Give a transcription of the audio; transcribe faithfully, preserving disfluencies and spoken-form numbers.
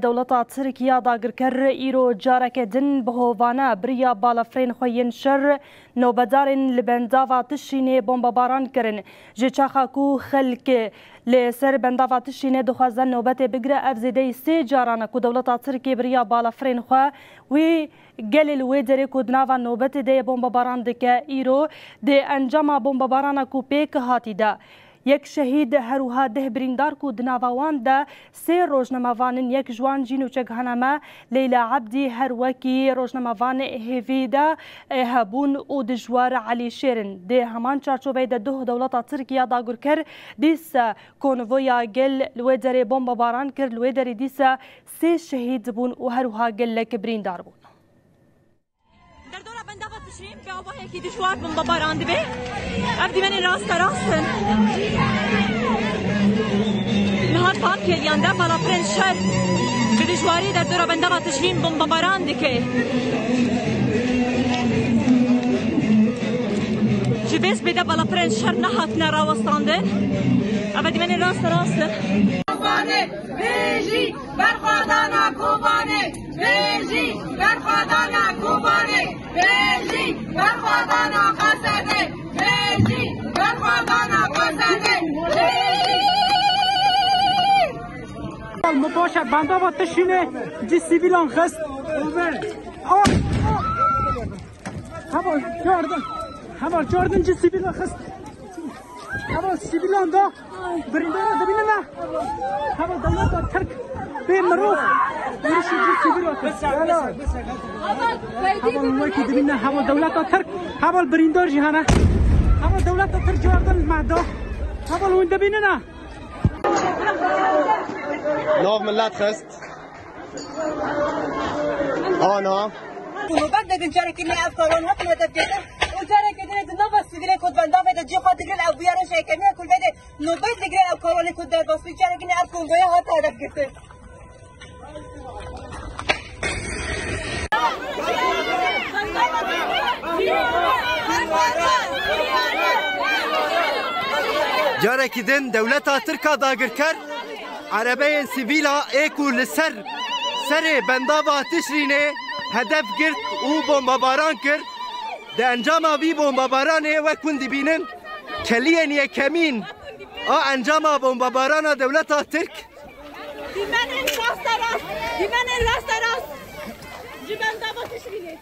Dewleta Tirk ya dagirker îro careke din bi hovane bi riya balafirên xwe yên şer nobedarên li bendava Tişrînê bombebaran kirin. Ji çaxa ku xelk li ser bendava Tişrînê dixwaze nobetê bigire, ev zêdeyî sê caran e ku dewleta Tirkê bi riya balafirên xwe wî gelê li wê derê ku di nava nobetê de ye bombebaran dike. Îro di encama bombebarana ku pêk hatî de yek şehîd, her wiha deh birîndar ku di nava wan de sê rojnamevan in, yek ji wan jî nûçegihana me Leyla Ebdî, her wekî rojnamevan hêvî de, e, hebûn û dijwar Elî Şêr in. Di heman çarçoveyê de duh dewleta Tirk ya dagirker dîsa konvoya gel li wê derê bombebaran kir, li wê derê dîsa sê şehîd bûn û her wiha gelek birîndar bûn. Derdora bendava Tişrîn bi awahekî dijwar bombebaran dibe. Ev dîmenên rasterast in. Niha di van kêliyan de balafirên şer bi dijwarî derdora bendava Tişrîn bombebaran dike. Ji vê sibê de balafirên şer nehatine rawestandin. Ev dîmenên rasterast in. Kobanê, bêjî, berxwedana Kobanê, bêjî, berxwedana Kobanê, bêjî, berxwedana Qesedê, bêjî, berxwedana Qesedê, bêjî. Min paşe bendava Tişrînê cî sivîlan xist. Heval, çardin. Heval, çardin cî sivîlan xist. Heval, sivîlan da birîndara dibînine. Heval, dewleta Tirk bê mirov êrişî cî sivîlan xist. Heval, wekî dibînine, heval, dewleta Tirk. Heval, birîndar jî hene. Heval, dewleta Tirk cardin me da. Heval, hûn dibînine. Nav millet xist. Ana. Nûbet dibin carekî ne ev karan hatine tevgere. Û carekî dinê di nava sivîlê ku di bendavê de cî xwe digrin ev bûyera ji yekemîn e ku li vê de nûbet digire ev karanê ku derbas bû. Carekî ne ev konvoya hate hedef girtin. Carekî din dewleta Tirk a dagirker erebeyên sivîla ê ku li ser serê bendava Tişrînê hedef girt û bombebaran kir. Di encama vî bombebaranê wek hûn dibînin, keliyên yekemîn a encama bombebarana dewleta Tirk. Dîmenên rasterast, dîmenên rasterast ji bendava Tişrînê.